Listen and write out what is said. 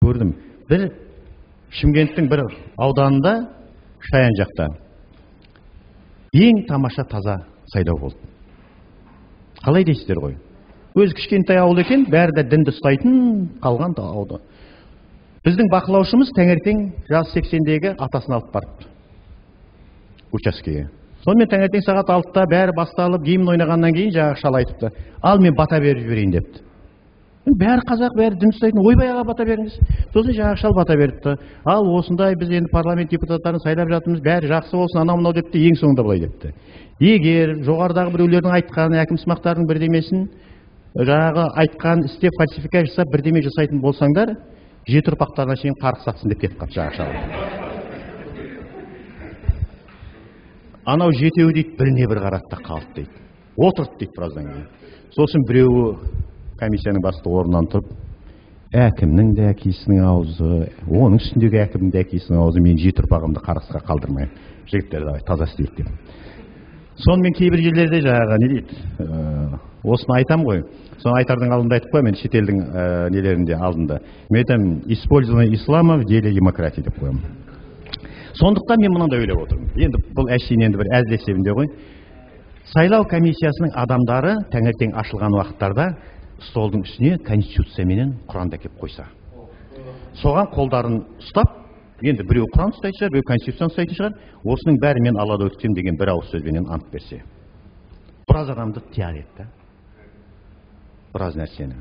Көрдім. Бір Шымкенттің бір ауданында, Шаян жақта, ең тамаша таза сайлау болды. Қалай дейсіздер ғой? Өзі кішкентай ауыл екен, бәрі де дінді ұстайтын, қалған да аудан. Біздің бақылаушымыз таңертең жасы 80-дегі атасын алып барыпты учаскеге. Сонымен таңертең сағат 6-да бәрі басталып, гимн ойнағаннан кейін жаңағы шал айтыпты: ал мен бата беріп жіберейін депті. Бәрі қазақ, бәрі дін ұстайтын, ойбай аға, бата беріңіз. Сосын жаңағы шал бата беріпті. Ал осындай біз енді парламент депутаттарын сайлап жатырмыз, бәрі жақсы болсын, анау мынау депті, ең соңында былай депті: егер жоғарыдағы біреулердің айтқан әкімсымақтардың бірдемесін, жаңағы айтқан істеп фальсификация жасап бірдеме жасайтын болсаңдар, жеті ұрпақтарына шейін қарғыс атсын деп кетіп қалды жаңағы шал. Анау жетеуі дейді, біріне бір қарады да қалды дейді. Отырды дейді біраздан кейін. Сосын біреуі комиссияның бастығы орнынан тұрып, әкімнің де әкесінің аузы, оның үстіндегі әкімнің де әкесінің аузы, мен жеті ұрпағымды қарғысқа қалдырмаймын. Жігіттер, давай таза істейік деп. Сонымен кейбір жерлерде жаңағы не дейді, осыны айтам ғой, соны айтардың алдында айтып қоямын, мен шетелдің нелерінде алдында. Мен айтамын, использование ислама в деле демократии деп қоямын. Сондықтан мен мынандай ойлап отырмын. Енді бұл әшейін енді бір әзіл есебінде ғой. Сайлау комиссиясының адамдары таңертең ашылған уақыттарда столдың үстіне конституция менен Құранды әкеп қойса, соған қолдарын ұстап, енді біреу Құран ұстайтын шығар, біреу конституцияны ұстайтын шығар, осының бәрі мен Аллада өтсем деген бір ауыз сөзбенен ант берсе, біраз адамды тияр еді да, біраз нәрсені.